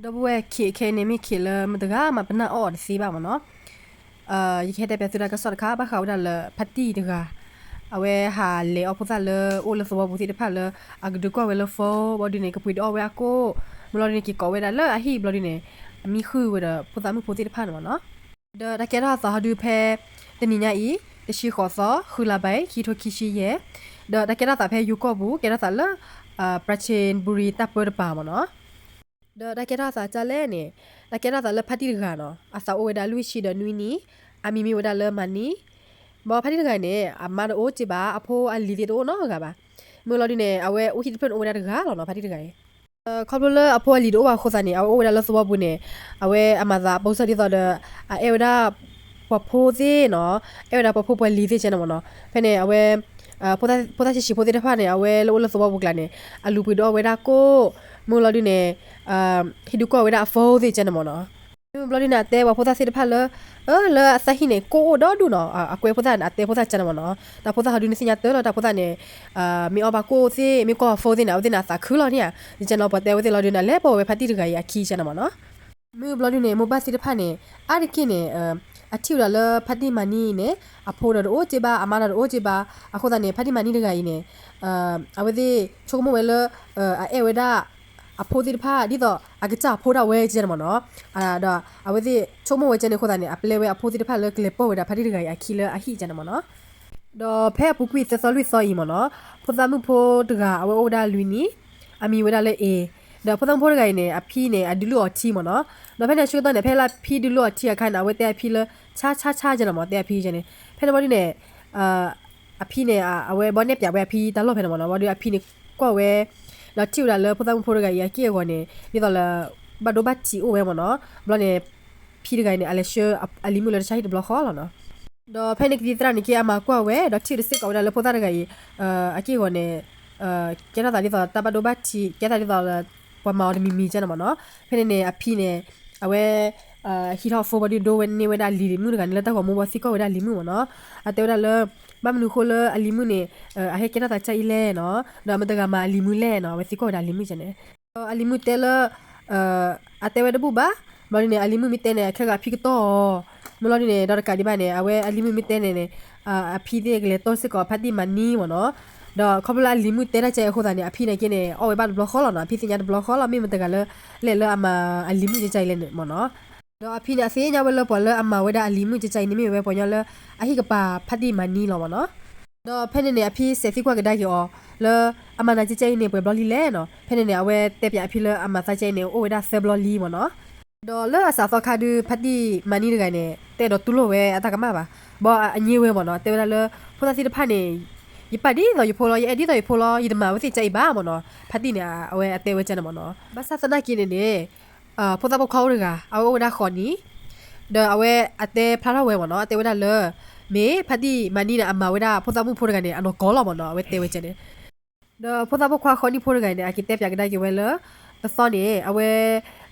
ဒီပုၢ်ဝဲၢ် ခံးခဲအံၤန့ၣ် မ့ၢ်ခံးလၢမတၤတဂၤမးပနၢ်အီၣ်အီၤတသ့ဘၣ်မ့ၢ်နီၤ. ယကဟဲတဲပၠးသုတၢ်ကစီၣ်တခါ ဘၣ်ဃးဝဲဒၣ်လၢဖါတံၢ်တဂၤ, အဝဲဟးလဲၤအီၣ်ဖိသၣ်လၢအိၣ်လၢသဝီပူၤသ့ၣ်တဖၣ်လၢ အကဒုးကွၢ်ဝဲလၢ phone ဘျီဒုန့ၣ် ကပှ့ၤဒုးအီၣ်ဝဲအကိၣ်, မ့ၢ်လီၤဒုန့ၣ် က့ၤကိးဝဲဒၣ်လၢအဟံၣ်ဘျီဒုန့ၣ် အမံဃုာ်ဝဲဒီးဖိသၣ်မုၣ်ဖိသ့ၣ်တဖၣ်န့ၣ်မ့ၢ်နီၤ. ဒီးတၢ်ကဲထီၣ်အသးဟီဒုဖဲ တနံၤညါအံၤ တဆံဃိးသီ ဃုလါဘၣ် ခံထိခံဆံယဲၢ်, ဒီးတၢ်ကဲထီၣ်အသးဖဲယိၤကီၢ်ပူၤ ကဲထီၣ်သးလၢ ပရၤချ့ၣ်ဘူရံၤတၢ်ပၢတပၤမ့ၢ်နီၤ. ဒီးတၢ်ကဲထီၣ်အသးဒ်လဲၣ်န့ၣ်, တၢ်ကဲထီၣ်အသးလၢဖါတံၢ်တဂၤနီၤ, အသးအိၣ်ဝဲဒၣ်လွံၢ်ဆံဒီးနွံနံၣ်, အမံၤမ့ၢ်ဝဲဒၣ်လၢမၤနံ, ဘၣ်ဖါတံၢ်တဂၤန့ၣ် အမါတအိၣ်က့ဘၣ် အဖိအလံၤသ့ၣ်တအိၣ်နီတဂၤဘၣ်, မ့ၢ်လီၤဒုန့ၣ် အဝဲအိၣ်ဟံၣ်တဖျၢၣ်န့ၣ်အိၣ်ဝဲဒၣ်တဂၤလီၤနီၤ ဖါတံၢ်တဂၤအံၤ. ခီဖျိလၢအဖိအလံၤတအိၣ်ဘၣ်အဃိသတးန့ၣ် အဝဲအိၣ်ဝဲဒၣ်လၢသဝီပူၤန့ၣ်, အဝဲအမၤသးအပိစၢ်ဒ်သိးဒီး အအဲၣ်ဝဲဒၣ် ပှၤဖိသ့ၣ်နီၤ, အဲၣ်ဝဲဒၣ်ပှၤဖိပှၤလံၤသ့ၣ်ကဲန့ၣ်မ့ၢ်နီၤ, ဖဲန့ၣ် အဝဲ ဖိသၣ်ဆံးဆံးဖိသ့ၣ်တဖၣ်န့ၣ် အဝဲလၢအိၣ်လၢသဝီပူၤကျါန့ၣ် အလူၤပှ့ၤဒုးအီၣ်ဝဲဒၣ်ကိၣ်, မ့ၢ်လီၤဒုန့ၣ် ဟံးဒုးကွၢ်ဝဲဒၣ်အ phone သ့ၣ်ကဲန့ၣ်မ့ၢ်နီၤ. မ့ၢ်ဘျီဒုန့ၣ် အတဲပှၤဖိသၣ်သ့ၣ်တဖၣ်လၢ အၢ လၢအသးဟံၣ်န့ၣ် ကိၣ်အိၣ်ဒီဒူၣ်နီၤ, အကွဲးဖိသၣ်န့ၣ် အတဲဖိသၣ်ကဲန့ၣ်မ့ၢ်နီၤ, တၢ်ဖိသၣ်ဟီဒုန့ၣ်သ့ၣ်ညါတၢ်လီၤ တၢ်ဖိသၣ်န့ၣ် မ့ၢ်အီၣ်ဘၣ်ကိၣ်သ့ၣ် မ့ၢ်ကွၢ်အ phone သ့ၣ်န့ၣ် အဝဲသ့ၣ်န့ၣ် အသးခုလီၤန့ၣ်ဧါ, ယကဲန့ၣ် ပှၤတဲဝဲသ့ၣ်လီၤဒုန့ၣ် အလဲၤပိာ်ဝဲဖါတံၢ်တဂၤအံၤအခံကဲန့ၣ်မ့ၢ်နီၤ. မ့ၢ်ဘျီဒုန့ၣ် မိၢ်ပၢ်သ့ၣ်တဖၣ်န့ၣ် အါတက့ၢ်န့ၣ် အထံၣ်ဝဲဒၣ်လၢဖါတံၢ်မၤနံအံၤန့ၣ် အဖိဒီးတအိၣ်က့ဘၣ် အမါဒီးတအိၣ်က့ဘၣ်, အဃိသတးန့ၣ် ဖါတံၢ်မၤနံတဂၤအံၤန့ၣ် အဝဲသ့ၣ်ဆိကမိၣ်ဝဲလၢ အအဲၣ်ဝဲဒၣ် အဖိသ့ၣ်တဖၣ် ဒ်သိးအကစၢ်အဖိဒၣ်ဝဲကဲန့ၣ်မ့ၢ်နီၤ, ဒီးအဝဲသ့ၣ်ဆိကမိၣ်ဝဲကဲန့ၣ်အဃိသတးန့ၣ် အပျဲဝဲအဖိသ့ၣ်တဖၣ်လၢကလဲၤပိာ်ဝဲဒၣ်ဖါတံၢ်တဂၤအံၤအခံလၢအဟံၣ်ကဲန့ၣ်မ့ၢ်နီၤ. ဒီးဖဲအပူၤကွံာ်သၢသီလွံၢ်သီအံၤမ့ၢ်နီၤ, ဖိသၣ်မုၣ်ဖိတဂၤ အဝဲအိၣ်ဝဲဒၣ်လွံၢ်နံၣ်, အမံၤဝဲဒၣ်လၢ A, ဒီးဖိသၣ်မုၣ်ဖိတဂၤအံၤန့ၣ် အဖံန့ၣ် အဒုးလုၢ်အီၤထံမ့ၢ်နီၤ, ဒီးဖဲန့ၣ်အဆၢကတီၢ်န့ၣ် ဖဲလၢအဖံဒုးလုၢ်အီၤထံအခါန့ၣ် အဝဲတဲအဖံလၢ ဆါဆါဆါကဲန့ၣ်မ့ၢ် တဲအဖံကဲန့ၣ်, ဖဲန့ၣ်ဘျီဒုန့ၣ် အဖံန့ၣ် အဝဲဘီနဲၣ်ပၠးဝဲအဖံတၢ်လီၢ်ဖဲန့ၣ်မ့ၢ်နီၤ, ဘျီဒုအဖံန့ၣ်ကွၢ်ဝဲ ဒီးထံၣ်ဝဲဒၣ်လၢဖိသၣ်မုၣ်ဖိတဂၤအံၤအက့ၢ်အဂီၤန့ၣ် ဒ်သိးလၢ ဘၣ်ဒိဘၣ်ထံးအိၣ်ဝဲမ့ၢ်နီၤ, ဘျီန့ၣ် ဖံတဂၤအံၤန့ၣ် အလဲၤဆှၢအလံၤမုၣ်လၢတၢ်ဆါဟံၣ်တဘျီဃီလီၤနီၤ. ဒီးဖဲန့ၣ်ကသံၣ်သရၣ်န့ၣ်က့ အမၤကွၢ်ဝဲ ဒီးထံၣ်တစ့ၢ်ကီးဝဲဒၣ်လၢဖိသၣ်တဂၤအံၤ အက့ၢ်အဂီၤန့ၣ် ကဲထီၣ်သးဒ်သိးတၢ်ဘၣ်ဒိဘၣ်ထံး ကဲထီၣ်သးဒ်သိးလၢ ပှၤမၤအီၤတမံၤမံၤကဲန့ၣ်မ့ၢ်နီၤ, ဖဲန့ၣ်န့ၣ် အဖံန့ၣ် အဝဲ ဟံးထီၣ် phone ဘျီဒုဒိဝဲန့ၢ်ဝဲဒၣ်လံၤမုၣ်တဂၤန့ၣ် လၢတၢ်ဂီၤမူဘၣ်သံကွၢ်ဝဲဒၣ်လံၤမုၣ်မ့ၢ်နီၤ, အတဲဝဲဒၣ်လၢ ဘၣ်မနုၤဃိလၢအလံၤမုၣ်န့ၣ် အဟဲကဲထီၣ်သးကဲအံၤလဲၣ်နီၤ, ဒီးမတၤတဂၤမၤအလံၤမုၣ်လဲၣ်နီၤ, အဝဲသံကွၢ်ဝဲဒၣ်လံၤမုၣ်ကဲန့ၣ် ဒီးအလံၤမုၣ်တဲလၢ အတဲဝဲတဘူၣ်ဘၣ်, ဘျီဒုန့ၣ် အလံၤမုၣ်မ့ၢ်တဲန့ၣ် အခဲဂၤအဖံကတီၢ်အီၤ, မ့ၢ်လီၤဒုန့ၣ် ဒီးတကးဒံးဘၣ်န့ၣ် အဝဲအလံၤမုၣ်မ့ၢ်တဲန့ၣ်န့ၣ် အဖံသ့ၣ်ကလဲၤတီစ့ၢ်ကီးဖါတံၢ်မၤနံမ့ၢ်နီၤ, ဒီးခီဖျိလၢအလံၤမုၣ်တဲတၢ်ကဲအံၤအဃိသတးန့ၣ် အဖံန့ၣ်က့န့ၣ် အီၣ်ဝဲဘၣ်တဘျီဃီလီၤနီၤ, အဖံသ့ၣ်ညါတဘျီဃီလီၤ, မ့ၢ်မတၤတဂၤလၢ လဲၣ်လၢအမၤအလံၤမုၣ်ကဲအံၤလဲၣ်န့ၣ်မ့ၢ်နီၤ. ဒီးအဖံန့ၣ် အသ့ၣ်ညါဝဲလၢပှၤလၢအမၤဝဲဒၣ်အလံၤမုၣ်ကဲအံၤန့ၣ် မ့ၢ်ဝဲပှၤကညီလၢ အဟံၣ်ကပၤဖါတံၢ်မၤနံလီၤမ့ၢ်နီၤ. ဒီးဖဲန့ၣ်န့ၣ် အဖံစဲးသံကွၢ်ကဒါက့ၤအီၤ လၢအမၤနၤကဲအံၤန့ၣ် ပှဲၤဘျီလံလဲၣ်နီၤ, ဖဲန့ၣ်န့ၣ် အဝဲတဲပၠးအဖံလၢအမၤသးကဲအံၤန့ၣ် အိၣ်ဝဲဒၣ်သၢဘျီလံမ့ၢ်နီၤ. ဒီးလၢအစးသီခါဒုး ဖါတံၢ်မၤနံတဂၤန့ၣ် တအဲၣ်ဒိးတူၢ်လိာ်ဝဲအတၢ်ကမၣ်ဘၣ်, ဘၣ်အငြိဝဲမ့ၢ်နီၤ, တဲဝဲဒၣ်လၢ ဖိသၣ်သ့ၣ်တဖၣ်န့ၣ် ယပာ်ဒ်သိးယဖိလီၤ, ယအဲၣ်ဒ်သိးယဖိလီၤ, ယတမၤဝဲသ့ၣ်ကဲအံၤဘၣ်မ့ၢ်နီၤ, ဖါတံၢ်န့ၣ် အဝဲအတဲဝဲကဲန့ၣ်မ့ၢ်နီၤ. ဘၣ်ဆၣ်သနာ်က့န့ၣ်န့ၣ် ဖိသၣ်ပိာ်ခွါအိၣ်တဂၤ အဝဲအိၣ်ဝဲဒၣ်ဃိးနံၣ်, ဒီးအဝဲအတဲဖျါထီၣ်ဝဲမ့ၢ်နီၤ, အတဲဝဲဒၣ်လၢ မ့ၢ်ဖါတံၢ်မၤနံန့ၣ် အမၤဝဲဒၣ်ဖိသၣ်မုၣ်ဖိတဂၤန့ၣ် အနီၢ်ကီၢ်လီၤမ့ၢ်နီၤ, အဝဲတဲဝဲကဲန့ၣ်. ဒီးဖိသၣ်ပိာ်ခွါဃိးနံၣ်ဖိတဂၤန့ၣ် အက့ၤတဲပၠးကဒါက့ၤဝဲလၢ တသီန့ၣ် အဝဲ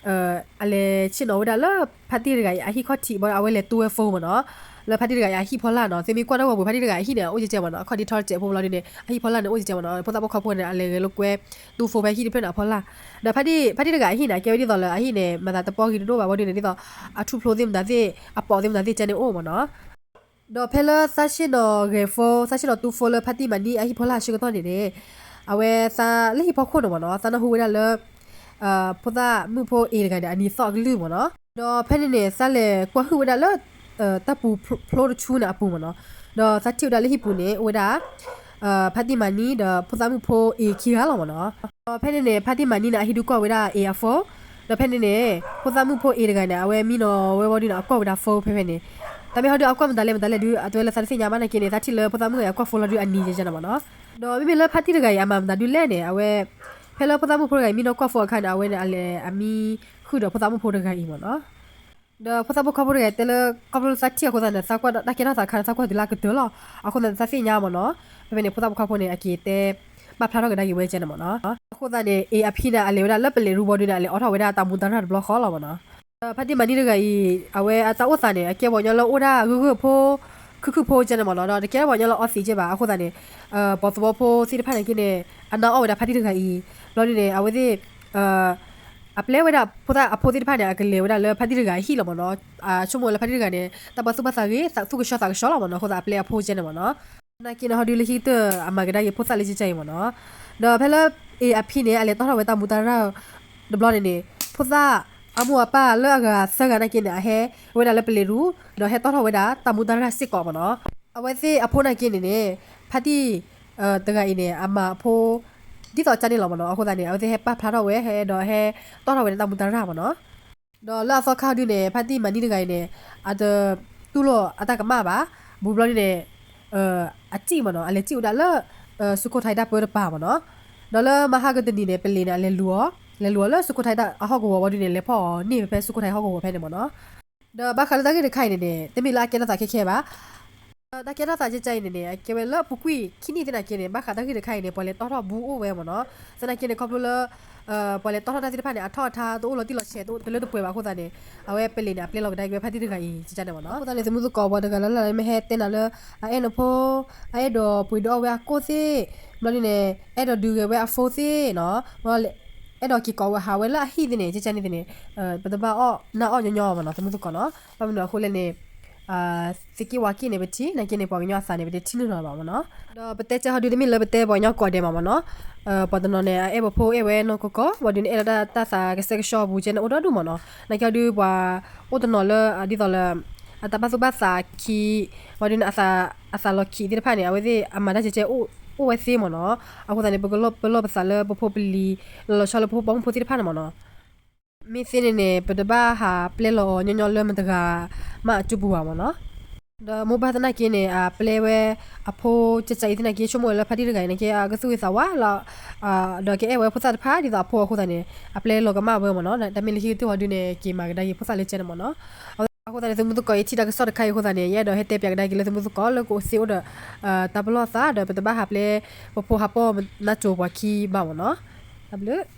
အလဲၤဆ့ၣ်နီၤဝဲဒၣ်လၢ ဖါတံၢ်တဂၤအံၤအဟံၣ်ခီၣ်ထံး ဘၣ်ဒီးအဝဲလဲၤတူၢ်ဝဲ phone မ့ၢ်နီၤ, လၢဖါတံၢ်တဂၤအံၤအဟံၣ်ဖီလာ်နီၤ, သုမ့ၢ်ကွၢ်တၢ်ဂီၤပူၤ ဖါတံၢ်တဂၤအဟံၣ်န့ၣ် အအိၣ်ကဲကဲမ့ၢ်နီၤ, အခီၣ်ဒ့ထီတစဲးဖိဘျီဒုန့ၣ် အဟံၣ်ဖီလာ်န့ၣ်အိၣ်ကဲကဲမ့ၢ်နီၤ, ဖိသၣ်ပိာ်ခွါဖိန့ၣ် အလဲၤဂဲၤလိာ်ကွဲ တူၢ် phone ဖဲဟံၣ်တဖျၢၣ်န့ၣ်အဖီလာ်, ဒီးဖါတံၢ် ဖါတံၢ်တဂၤအဟံၣ်န့ၣ် အကဲဝဲဒ်သိးလၢအဟံၣ်န့ၣ် မၤသးတပီဂ့ၤတဒိၣ်ဘၣ်ဘျီဒုန့ၣ် ဒ်သိး အထူၣ်ဖျိသ့ၣ်မတၤသ့ၣ် အပိာ်သ့ၣ်မတၤသ့ၣ်ကဲန့ၣ်အိၣ်မ့ၢ်နီၤ. ဒီးဖဲလၢသးဆ့ၣ်နီၤဂဲၤ phone သးဆ့ၣ်နီၤတူၢ် phone လၢဖါတံၢ်မၤနံအဟံၣ်ဖီလာ်အဆၢကတီၢ်န့ၣ်န့ၣ် အဝဲသးလၢဟံၣ်ဖီခိၣ်န့ၣ်မ့ၢ်နီၤ သးနၢ်ဟူဝဲဒၣ်လၢ ဖိသၣ်မုၣ်ဖိအ့ၤတဂၤန့ၣ် အနံၤသီၣ်အကလုၢ်မ့ၢ်နီၤ, ဒီးဖဲန့ၣ်န့ၣ် သးလဲၤကွၢ်ဟုၣ်ဝဲဒၣ်လၢ တၢ်ပူၤဖျိတဆူန့ၣ်အပူၤမ့ၢ်နီၤ, ဒီးသးထံၣ်ဝဲဒၣ်လၢဟံၣ်ပူၤန့ၣ် အိၣ်ဝဲဒၣ် ဖါတံၢ်မၤနံဒီးဖိသၣ်မုၣ်ဖိအ့ၤခံဂၤလီၤမ့ၢ်နီၤ. ဒီးဖဲန့ၣ်န့ၣ် ဖါတံၢ်မၤနံန့ၣ် အဟံးဒုးကွၢ်ဝဲဒၣ်အ့ၤအ phone, ဒီးဖဲန့ၣ်န့ၣ် ဖိသၣ်မုၣ်ဖိအ့ၤတဂၤန့ၣ် အဝဲမံနီၤဝဲဝံၤဒုန့ၣ် အကွၢ်ဝဲဒၣ် phone ဖဲဖဲန့ၣ်, တၢ်မ့ၢ်ဟီဒုးအကွၢ်မတၤလဲၣ်မတၤလဲၣ်ဒုး အတဲဝဲလၢသးတသ့ၣ်ညါဘၣ်နာ်က့န့ၣ် သးထံၣ်လၢဖိသၣ်မုၣ်အ့ၤအကွၢ် phone လီၤဒုးအနံၤကဲကဲန့ၣ်မ့ၢ်နီၤ. ဒီးမ့မ့ၢ်လၢဖါတံၢ်တဂၤအံၤ အမၤမတၤဒုးလဲၣ်န့ၣ် အဝဲ ဖဲလၢဖိသၣ်မုၣ်ဖိတဂၤအံၤ မံနီၤကွၢ် phone အခါန့ၣ် အဝဲန့ၣ်အလဲၤအမံဃုာ်ဒီးဖိသၣ်မုၣ်ဖိတဂၤအံၤမ့ၢ်နီၤ. ဒီးဖိသၣ်ပိာ်ခွါဖိတဂၤတဲလၢ ခီဖျိသးထံၣ်အဃိသတးန့ၣ် သးကွၢ်တၢ်ကဲထီၣ်သးအခါန့ၣ် သးကွၢ်တုၤလၢအကတၢၢ်လီၤ. အဃိသတးန့ၣ် သးသ့ၣ်ညါမ့ၢ်နီၤ. ဖဲဖဲန့ၣ် ဖိသၣ်ပိာ်ခွါဖိန့ၣ် အက့ၤတဲပာ်ဖျါထီၣ်ကဒါက့ၤဝဲကဲန့ၣ်မ့ၢ်နီၤ. အဃိသတးန့ၣ် အ့ၤအဖံန့ၣ် အလဲၤဝဲဒၣ်လၢပလဲၤရူဘီဒုန့ၣ် အလဲၤအိးထီၣ်ဝဲဒၣ်တၢ်မူဒါတၢ်တဘျီဃီလီၤမ့ၢ်နီၤ. ဒီးဖါတံၢ်မၤနံတဂၤအံၤ အဝဲအတၢ်အိၣ်သးန့ၣ် အကဲပှၤကညီလၢအိၣ်ဒၣ်ဂၢၢ်ဂၢၢ်ဖိ ခုၣ်ခုၣ်ဖိကဲန့ၣ်မ့ၢ်နီၤ. ဒီးတကဲပှၤကညီလၢအီသံးကဲဘၣ်. အဃိသတးန့ၣ် ပှၤသဝီဖိသ့ၣ်တဖၣ်န့ၣ်က့န့ၣ် အနာ်အီၣ်ဝဲဒၣ်ဖါတံၢ်တဂၤအံၤ ဘျီဒုန့ၣ် အဝဲသ့ၣ် အပျဲဝဲဒၣ်ဖိသၣ်အဖိသ့ၣ်တဖၣ်န့ၣ် အကလဲၤဝဲဒၣ်လၢဖါတံၢ်တဂၤအဟံၣ်လီၤမ့ၢ်နီၤ. အဆိကမိၣ်လၢဖါတံၢ်တဂၤန့ၣ် တၢ်ပာ်သူၣ်ပာ်သးဂ့ၤ သူၣ်ကဆှီသးကဆှီလီၤမ့ၢ်နီၤ. အဃိသတးအပျဲအဖိကဲန့ၣ်မ့ၢ်နီၤ. နာ်က့န့ၣ် ဟီဒုးလၢခံကတၢၢ် အမၤကဒါက့ၤဖိသၣ်လၢကဲကဲအံၤမ့ၢ်နီၤ. ဒီးဖဲလၢ A အဖံန့ၣ် အလဲၤတီၣ်ထီၣ်ဝဲတၢ်မူတၢ်ရၢ်တဘျီန့ၣ်န့ၣ် ဖိသၣ်အမိၢ်အပၢ်လၢအဂၤသၢဂၤနာ်က့န့ၣ် အဟဲဝဲဒၣ်လၢပလံၤရူ ဒီးဟဲတီၣ်ထီၣ်ဝဲဒၣ်တၢ်မူတၢ်ရၢ်စ့ၢ်ကီးမ့ၢ်နီၤ. အဝဲသ့ၣ်အဖိနာ်က့န့ၣ်န့ၣ် ဖါတံၢ် တဂၤအံၤန့ၣ် အမၤအဖိ ဒ်သိးကန့ၣ်လီၤမ့ၢ်နီၤ. အဃိသတးန့ၣ် အဝဲသ့ၣ်ဟဲပာ်ဖျါထီၣ်ဝဲ ဟဲဒီးဟဲတီၣ်ထီၣ်ဝဲဒၣ်တၢ်မူတၢ်ရၢ်မ့ၢ်နီၤ. ဒီးလၢအသီခါဒုန့ၣ် ဖါတံၢ်မၤနံၣ်တဂၤအံၤန့ၣ် အတတူၢ်လိာ်အတၢ်ကမၣ်ဘၣ်. ဘူးဘျီဒုန့ၣ် အစံၣ်မ့ၢ်နီၤ အလဲၤစံၣ်ဝဲဒၣ်လၢ စူခိၣ်ထါတၢ်ပၢတပၤမ့ၢ်နီၤ. ဒီးလၢမဟါကတနံၤန့ၣ် ပလံၤန့ၣ် အလဲၤလူၤအီၤ, လဲၤလူၤအီၤလၢစူခိၣ်ထါအဟီၣ်ကဝီၤဝံၤဒုန့ၣ် လဲၤဖီၣ်အီၤန့ၢ်ဖဲစူခိၣ်ထါဟီၣ်ကဝီၤဖဲန့ၣ်မ့ၢ်နီၤ. ဒီးဘၣ်ဃးလၢတၢ်ဂ့ၢ်တခါအံၤန့ၣ်န့ၣ် တမ့ၢ်လၢအကဲထီၣ်သးခဲခဲဘၣ်. တၢ်ကဲထီၣ်သးကဲကဲအံၤန့ၣ်န့ၣ် အကဲဝဲလၢအပူၤကွံာ်ခံနံၣ်သနာ်က့န့ၣ် ဘၣ်ဃးတၢ်ဂ့ၢ်တခါအံၤန့ၣ် ပှၤလဲၤတီၣ်ထီၣ်ဘူးအိၣ်ဝဲမ့ၢ်နီၤ. သနာ်က့န့ၣ် ခီဖျိလၢ ပှၤလဲၤတီၣ်ထီၣ်တၢ်သ့ၣ်တဖၣ်န့ၣ် အထီၣ်အထါတအိၣ်လီၤတံၢ်လီၤဆဲးတလၢတပှဲၤဘၣ်အဃိသတးန့ၣ် အဝဲပလံၤန့ၣ် အပျဲလီၤကဒါက့ၤဝဲဖါတံၢ်တဂၤအံၤ ကန့ၣ်မ့ၢ်နီၤ. အဃိသတးန့ၣ် သုမုၢ်သကိးပှၤတဂၤလၢ်လၢ်လၢမ့ၢ်ဟဲတဲနၤလၢ အအဲၣ်နဖိ အအဲၣ်ဒိးပှ့ၤဒီးအီၣ်ဝဲအကိၣ်သ့ၣ်, ဘျီဒုန့ၣ် အဲၣ်ဒိးဒုးဂဲၤဝဲအဖိသ့ၣ်နီၤ, အဲၣ်ဒိးက့ၤကိးဝဲဟးဝဲလၢအဟံၣ်သ့ၣ်န့ၣ် ကန့ၣ်န့ၣ် ပတဘၣ်အီၣ်နၢ်အီၣ်ညီညီမ့ၢ်နီၤ သုမုၢ်သကိးနီၤ. ဘၣ်မနုၤအဃိလဲၣ်န့ၣ် သ့ၣ်က့ၣ်ဝါက့ၣ်န့ၣ် ပထံၣ်နာ်က့န့ၣ် ပှၤကညီအသးန့ၣ် ပတထံၣ်န့ၢ်လီၤဘၣ်မ့ၢ်နီၤ. ဒီးပတဲကဲဟီဒုတမ့ၢ်လၢပတဲပှၤကညီကိးဂၤဒဲးမ့ၢ်နီၤ. ပှၤတနီၤန့ၣ် အအဲၣ်ပဖိအဲၣ်ဝဲနီၢ်ကီၢ်ကီၢ် ဘၣ်ဒုန့ၣ် အဲၣ်ဒိးတၢ်သးကဆှဲကဆှီအပူၤကဲန့ၣ် အိၣ်ဒီဒူၣ်မ့ၢ်နီၤ. နာ်က့ဟီဒုပှၤအိၣ်တနီၤလၢဒ်သိးလၢ အတၢ်ပာ်သူၣ်ပာ်သးခံ ဘၣ်ဒုန့ၣ် အသးလီၤခံးသ့ၣ်တဖၣ်န့ၣ် အဝဲသ့ၣ်အမၤတၢ်ကဲကဲ အိၣ်ဝဲသ့မ့ၢ်နီၤ. အဃိသတးန့ၣ် ပကပလီၢ်ပသးလၢပဖိပလံၤ လီၤလီၤဆီလၢပဖိပိာ်မုၣ်ဖိသ့ၣ်တဖၣ်န့ၣ်မ့ၢ်နီၤ. မ့ၢ်သ့န့ၣ်န့ၣ် ပတဘၣ်ဟးပျဲလီၤအီၤညီညီလၢမတၤဂၤမးအစုပူၤဘၣ်မ့ၢ်နီၤ. ဒီးမိၢ်ပၢ်သနာ်က့န့ၣ် အပျဲဝဲအဖိကဲကဲအံၤသနာ်က့ ဆိကမိၣ်ဝဲလၢဖါတံၢ်တဂၤအံၤနာ်က့ အကသူၣ်ဂ့ၤသးဝါလီၤ ဒီးကအဲၣ်ဝဲဖိသၣ်တဖၣ်ဒ်သိးအဖိအဃိသတးန့ၣ် အပျဲလီၤကမၣ်ဝဲမ့ၢ်နီၤ. တၢ်မ့ၢ်လၢခံကတၢၢ်ဟီဒုန့ၣ် က့ၤမၤကဒါက့ၤဖိသၣ်လၢကဲန့ၣ်မ့ၢ်နီၤ. အဃိသတးန့ၣ် သုမုၢ်သကိးအံၤထံၣ်တၢ်ကစီၣ်တခါအံၤအဃိသတးန့ၣ် ယအဲၣ်ဒိးဟဲတဲပၠးကဒါက့ၤလၢသုမုၢ်သကိးလၢကအိၣ်သ့အိၣ်ဒီး တၢ်ပလီၢ်သး ဒီးပတဘၣ်ဟးပျဲပဖိဟးပီၣ်နါစိၤပှၤခံဘၣ်မ့ၢ်နီၤ. တၢ်ဘျုး